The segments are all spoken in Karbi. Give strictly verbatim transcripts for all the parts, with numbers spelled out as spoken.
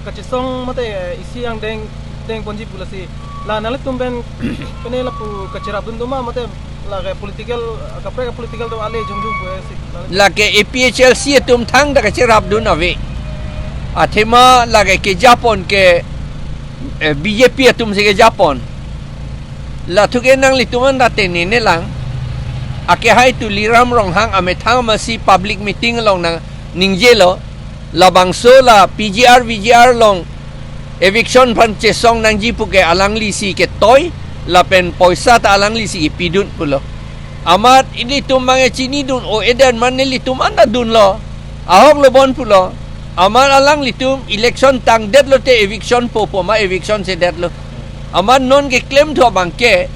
Kachesong mate, eh, isi angdeng, dengponji pu lasi. La nanglitum pen pene lapu kacherapdun do ma mate lake political, kaprek political do ale jongjong pu eh si. Lake A P H L C atum thangta kacherapdun ave. Athema lake kejapon ke, eh, B J P atum si kejapon. Lathu ke nanglitum anta tengne lang. Akehai Tuliram Ronghang amethang amatsi public meeting along nangningje lo. Labangso la P G R, V G R along eviction aphan chesong nangji pu ke alangli si ketoi, lapen poisa ta alangli si kepidun pulo. Amat ilitum abang chinidun o eden mane ilitum anta dunlo. Ahok lo bon pulo. Amat alanglitum election tangdet lote eviction po pu ma eviction sedet lo. Amat non keklem thu abang ke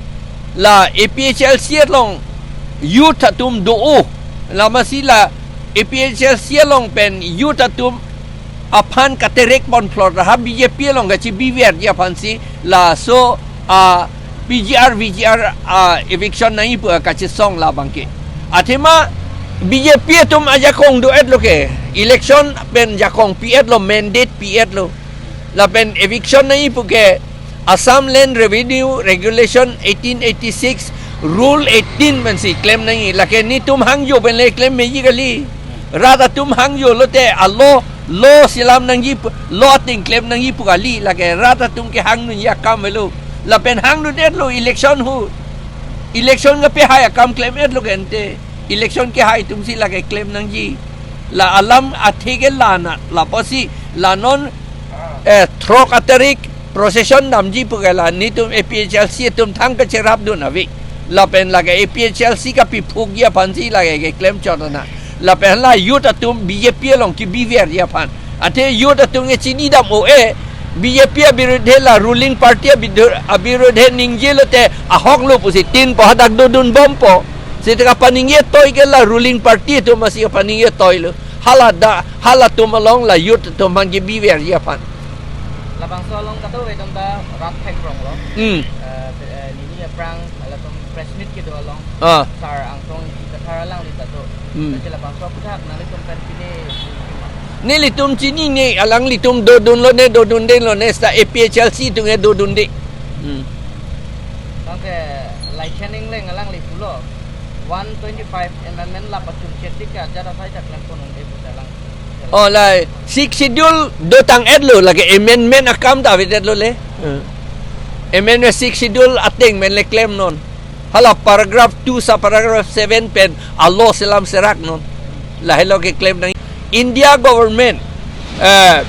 la A P H L C along youth atum do-o. Lamatsi la A P H L C along pen youth atum aphan katerek pon phlot ra ha B J P along kachebiverji aphansi laso a P G R, V G R a eviction nangji pu kachesong labang ke. Athema B J P atum ajakong do-et lo ke. Election pen jakong pi-et lo, mandate pi-et lo. Lapen eviction nangji pu ke Assam Land Revenue Regulation eighteen eighty-six Rule eighteen pensi klem nangji. Lake netum hangjo pen le klem meji kali. Rat atum hangjo lote a-law, law selam nangji pu, law ateng klem nangji pu kali. Lake rat atum kehangdunji akam avelo. Lapen hangdun-et lo election ahut. Election kepahai akam klem-et lo ke ante. Election kehai atumsi lake klem nangji. La alam athe ke la na, lapusi la non, eh, throk atarik procession damji pu ke la netum A P H L C atum thang kacherapdun ave. Lapen lake A P H L C kapiphukji aphansi lake keklem chot na. Lapen la youth atum B J P along kebiverji aphan. Athe youth atum ke chinidam o e, B J P abirudhe la ruling party abidhu-, abirudhe ningje lote ahok lo pusi tin po hadak dodun bompo. Seta kapaningje toi ke la ruling party atum amatsi kapaningje toi lo. Hala da, halatum along la youth atum aphan kebiverji aphan. Labangso along kadokave atum ta rat theklong lo. Hmm. Eh, eh, neli aphrang halatum press meet kedo along. Ah. Sar Angtong Ingti Kathar alangli ta do. Hmm. Lasi labangso aphuthak nanglitum pen pine. Nelitum chinine, alanglitum dodun lone, dodunde lone, seta A P H L C atum ke dodunde. Hmm. Tangte Laichan Engleng alangli pulo one twenty-five amendment la pachunchot tik ke ajat asai ta klem pon un-e pu ta lang. Oh, la Sixth Schedule dotang-et lo, lake amendment akam ta avedet lo le. Hmm. Amendment Sixth Schedule ateng pen le klemnon. Hala paragraph two sub paragraph seven pen a-law selam seraknon. Lahelo keklem nang India government, eh,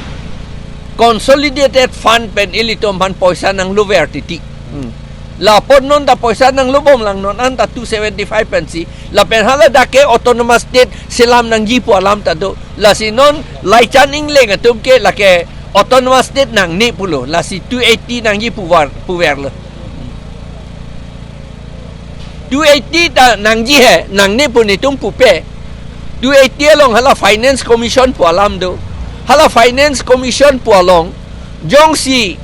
consolidated fund pen ilitum aphan poisa nanglover titi. Hmm. La apot non ta poisa nanglobom lang non anta two seventy-five pensi. Lapen haladak ke autonomous state selam nangji pu alam ta do. Lasi non Laichan Engleng atum ke lake autonomous state nangne pulo. Lasi two eighty nangji puvar, puverlo. Two eighty ta nangji he, nangne pu netum pupe. Two eighty along hala Finance Commission pu alam do. Hala Finance Commission pu along jongsi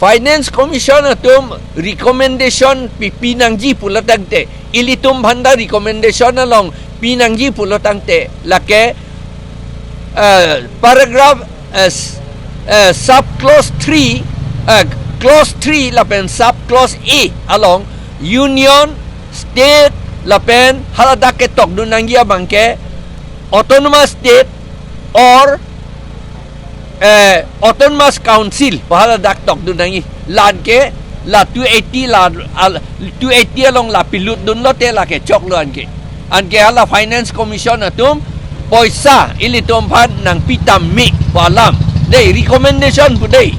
Finance Commission atum recommendation pipi nangji pulo tangte, ilitum aphan ta recommendation along pi nangji pulo tangte, lake, eh, paragraph, eh, s-, eh, sub clause three, eh, clause three lapen sub clause A along union, state lapen haladak ketokdun nangji abang ke autonomous state or, eh, autonomous council pu haladak tokdun nangji. La anke la two eighty la, al-, two eighty along la pilutdun lote lake choklo anke. Anke hala Finance Commission atum poisa ilitum aphan nangpi tame pu alam. Dei, recommendation pu dei.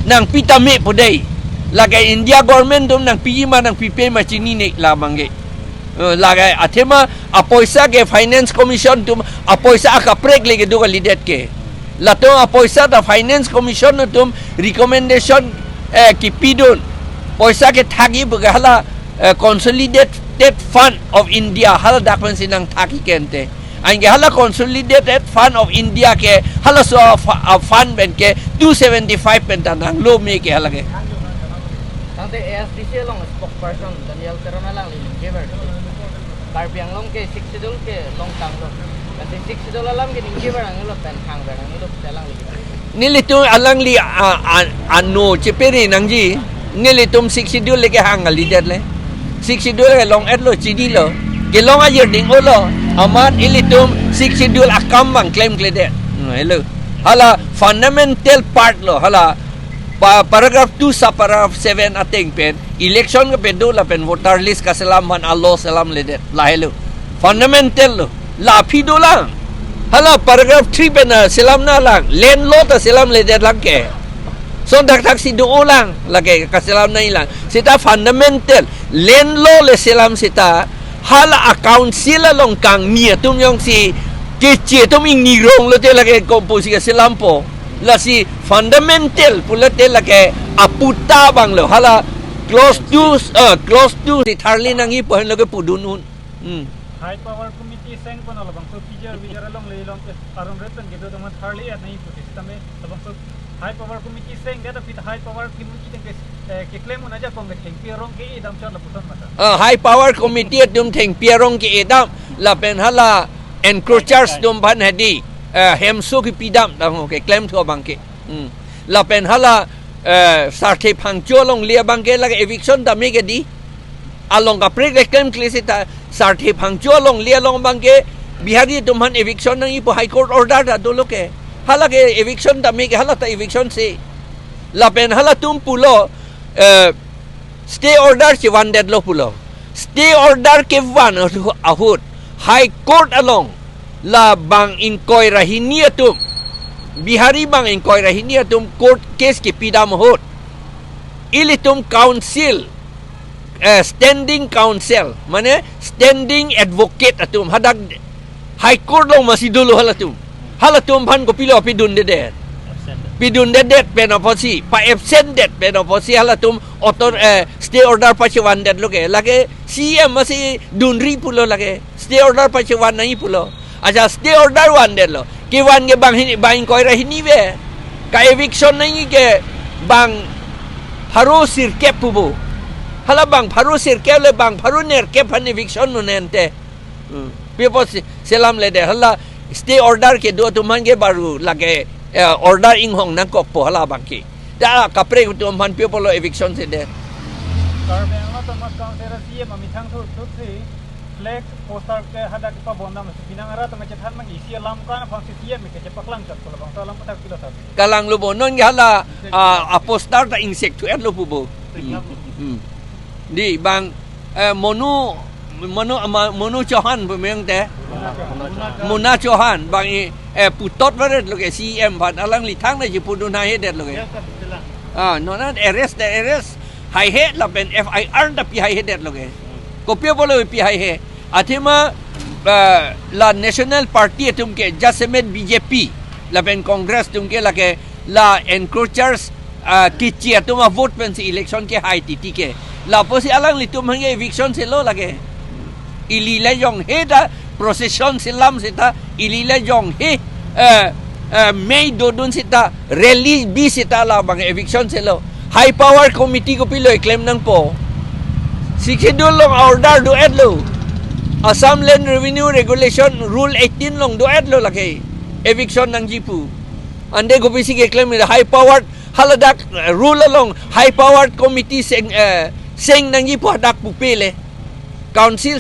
Nangpi tame pu dei. Lake India government atum nangpiji ma nangpipe ma chinine la abang ke. Eh, lake athema apoisa ke Finance Commission atum apoisa akaprek le kedo kalidet ke. Latum apoisa ta Finance Commission atum recommendation, eh, kipidun. Poisa kethakji pu ke hala, eh, Consolidated Fund of India haladak pensi nangthakji ke ante. Anke hala Consolidated Fund of India ke halaso a fa-, a fund pen ke two seventy-five pen ta nanglo me ke hala ke. Tangte A S D C along spokesperson Daniel Teron alangli ningjever. Karbi Anglong ke Sixth Schedule ke longtanglo. Lasi Sixth Schedule alam ke ningjever nanglo pen thangver nanglo pu ta alangli. Nelitum alangli a, a, ano chepere nangji. Nelitum Sixth Schedule le kehang kalidet le. Sixth Schedule ke long-et lo, chinilo. Kelong ajir ding olo. Amat ilitum Sixth Schedule akam abang klemkledet. Hmm, hello. Hala fundamental part lo. Hala pa, paragraph two sub paragraph seven ateng pen election kepedo lapen voter list kaselam aphan a-law selamledet. Lahelo. Fundamental lo. La aphi dolang. Hala paragraph three pen, ah, selam nanglang. Land law ta selamledet lang ke. Lason thakthak si do-olang. Lake kaselam nanglang. Seta fundamental. Land law le selam seta. Hala a-council along kangni atum jongsi keche atum ingni rong lote lake komposi kaselampo. Lasi fundamental pulote lake aputa abang lo. Hala clause two, ah, clause two si tharli nangji pu henlo ke pudun un. Hmm. High power committee seng pon labangso P G R V G R along le long ke aron ret pen kedo teman tharli-et nangji pu sitame labangso high power committee seng ke tapi high power committee teng ke, eh, keklem un ajakong ke thengpi arong ke-edam chot lapuson mata. Ah, high power committee atum thengpi arong ke-edam lapen hala encroachers atum aphan hedi, eh, hemso kepidam dang ho keklem thu abang ke. Hmm. Lapen hala, eh, Sarthe Phangcho alongle abang ke lake eviction tame ke di. Along kaprek le klemkle seta Sarthe Phangcho alongle along abang ke Bihari atum aphan eviction nangji pu High Court order ta dolo ke. Hala ke eviction tame ke hala ta eviction si. Lapen halatum pulo, eh, stay order chevandet lo pulo. Stay order kevan ahu-, ahut High Court along la bang ingkoi ra hini atum, Bihari bang ingkoi ra hini atum court case kepidam ahut, ilitum counsel, eh, standing counsel, mane standing advocate atum hadak High Court along masi dolo halatum. Halatum aphan kopilo pidundedet. Absent. Pidundedet pen apotsi, pa-absent det pen apotsi halatum author, eh, stay order pachevandet lo ke. Lake C E M masi dunri pulo lake. Stay order pachevan nangji pulo. Acha stay order vandet lo. Kevan ke bang hini, bang ingkoi ra hini ave. Ka-eviction nangji ke bang pharo sirkep pubo. Hala bang pharo sirkep le bang pharo nerkep aphan eviction non ente. Hmm. Pi apotsi selamledet, hala stay order kedo atum aphan ke baru lake, eh, order inghong nangkokpo hala abang ke. Ta kaprek atum aphan pi apotlo eviction sedet. Karbi Anglong Autonomous Council C E M amethang thu thu si flag poster ke hadak kepabondam si pinang arat tong chethan mang isi alam kan aphan si C E M ke chepaklang chot pulo bang alam pathak pilo tha. Kalanglo bo non ke hala, ah, a-poster ta ingsek thu-et lo pubo. Hmm. Hmm. Di bang, eh, Monu, Monu, ma-, Monu Chauhan pu meng te. Mona Chauhan bang i, eh, putot varet lo ke C E M aphan alangli thang na ji pudun haihedet lo ke. Ah, non an arrest ta arrest haihe lapen F I R ta pihaihedet lo ke. Kopi apotlo pihaihe? Athema, ah, la National Party atum ke jasemet B J P lapen Congress atum ke lake la encroachers, ah, keche atum avote pensi election kehai titi ke. Lapusi alanglitum aphan ke eviction selo lake. Ili le jonghe ta procession selam seta, ili le jonghe, eh, eh, mei dodun seta, rally bi seta la abang eviction selo. High power committee kopilo eklem nangpo? Sixth Schedule along order do-et lo. Assam Land Revenue Regulation Rule eighteen along do-et lo lake eviction nangji pu. Ante kopisi keklem high power haladak, eh, rule along high power committee seng, eh, seng nangji pu hadak pupe le. Council